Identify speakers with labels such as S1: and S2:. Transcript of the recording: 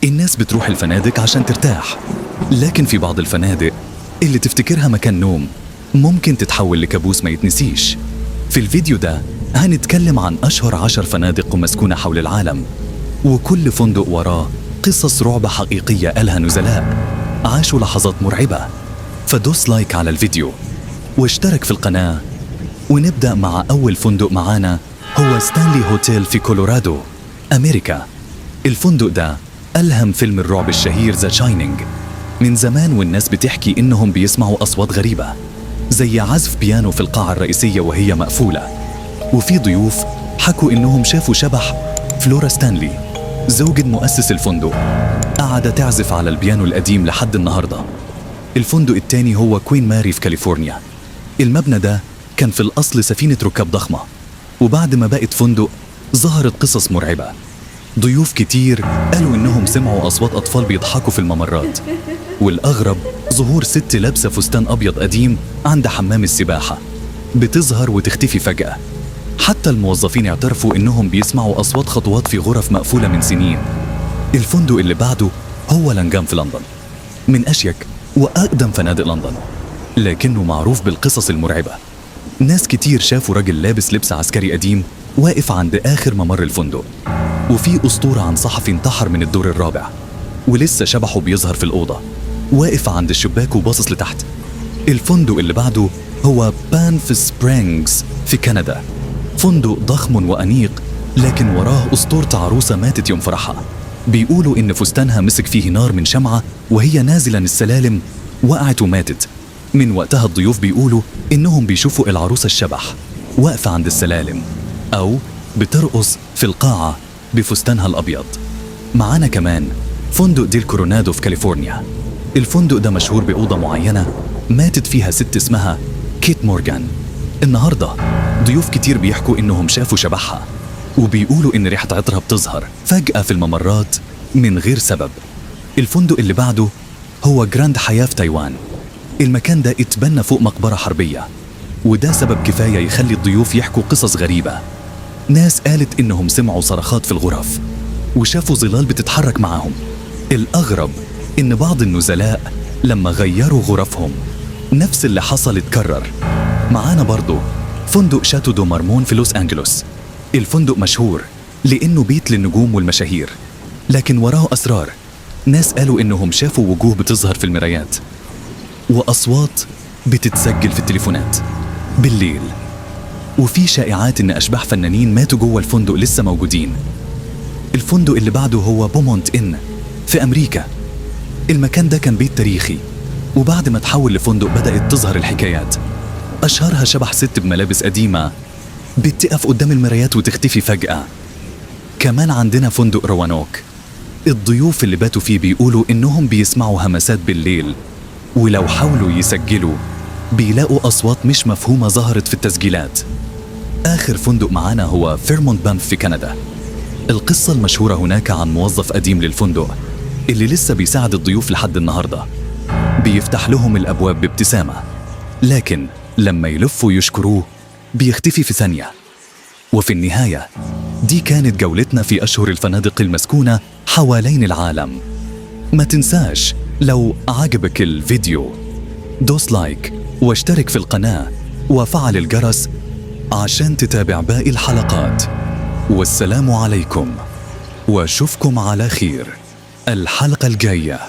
S1: الناس بتروح الفنادق عشان ترتاح، لكن في بعض الفنادق اللي تفتكرها مكان نوم ممكن تتحول لكابوس ما يتنسيش. في الفيديو ده هنتكلم عن أشهر 10 فنادق مسكونة حول العالم، وكل فندق وراه قصص رعب حقيقية قالها نزلاء عاشوا لحظات مرعبة. فدوس like على الفيديو واشترك في القناة، ونبدأ مع أول فندق معانا هو ستانلي هوتيل في كولورادو، أمريكا. الفندق ده ألهم فيلم الرعب الشهير The Shining من زمان، والناس بتحكي إنهم بيسمعوا أصوات غريبة زي عزف بيانو في القاعة الرئيسية وهي مقفولة. وفي ضيوف حكوا إنهم شافوا شبح فلورا ستانلي زوجة مؤسس الفندق قاعدة تعزف على البيانو القديم لحد النهاردة. الفندق التاني هو كوين ماري في كاليفورنيا. المبنى ده كان في الأصل سفينة ركاب ضخمة، وبعد ما بقت فندق ظهرت قصص مرعبة. ضيوف كتير قالوا إنهم سمعوا أصوات أطفال بيضحكوا في الممرات، والأغرب ظهور ست لابسة فستان أبيض قديم عند حمام السباحة بتظهر وتختفي فجأة. حتى الموظفين اعترفوا إنهم بيسمعوا أصوات خطوات في غرف مقفولة من سنين. الفندق اللي بعده هو لانجام في لندن، من أشيك وأقدم فنادق لندن، لكنه معروف بالقصص المرعبة. ناس كتير شافوا راجل لابس لبس عسكري قديم واقف عند آخر ممر الفندق، وفي أسطورة عن صحفي انتحر من الدور الرابع ولسه شبحه بيظهر في الأوضة واقف عند الشباك وباصص لتحت. الفندق اللي بعده هو بانف سبرينجز في كندا، فندق ضخم وأنيق، لكن وراه أسطورة عروسة ماتت يوم فرحها. بيقولوا إن فستانها مسك فيه نار من شمعة وهي نازلة السلالم، وقعت وماتت. من وقتها الضيوف بيقولوا إنهم بيشوفوا العروسة الشبح واقفة عند السلالم أو بترقص في القاعة بفستانها الأبيض. معانا كمان فندق ديل كورونادو في كاليفورنيا. الفندق ده مشهور بأوضة معينة ماتت فيها ست اسمها كيت مورغان. النهاردة ضيوف كتير بيحكوا إنهم شافوا شبحها، وبيقولوا إن ريحة عطرها بتظهر فجأة في الممرات من غير سبب. الفندق اللي بعده هو جراند حياة في تايوان. المكان ده اتبنى فوق مقبرة حربية، وده سبب كفاية يخلي الضيوف يحكوا قصص غريبة. ناس قالت إنهم سمعوا صرخات في الغرف وشافوا ظلال بتتحرك معاهم. الأغرب إن بعض النزلاء لما غيروا غرفهم نفس اللي حصل اتكرر. معانا برضو فندق شاتو دو مارمون في لوس أنجلوس. الفندق مشهور لأنه بيت للنجوم والمشاهير، لكن وراه أسرار. ناس قالوا إنهم شافوا وجوه بتظهر في المرايات وأصوات بتتسجل في التليفونات بالليل، وفي شائعات إن أشباح فنانين ماتوا جوه الفندق لسه موجودين. الفندق اللي بعده هو بومونت إن في أمريكا. المكان ده كان بيت تاريخي، وبعد ما تحول لفندق بدأت تظهر الحكايات. أشهرها شبح ست بملابس قديمة بتقف قدام المرايات وتختفي فجأة. كمان عندنا فندق روانوك. الضيوف اللي باتوا فيه بيقولوا إنهم بيسمعوا همسات بالليل، ولو حاولوا يسجلوا بيلاقوا أصوات مش مفهومة ظهرت في التسجيلات. آخر فندق معانا هو فيرمونت بانف في كندا. القصة المشهورة هناك عن موظف قديم للفندق اللي لسه بيساعد الضيوف لحد النهاردة، بيفتح لهم الأبواب بابتسامة، لكن لما يلفوا يشكروه بيختفي في ثانية. وفي النهاية دي كانت جولتنا في أشهر الفنادق المسكونة حوالين العالم. ما تنساش لو عجبك الفيديو دوس like واشترك في القناة وفعل الجرس عشان تتابع باقي الحلقات. والسلام عليكم، واشوفكم على خير الحلقة الجاية.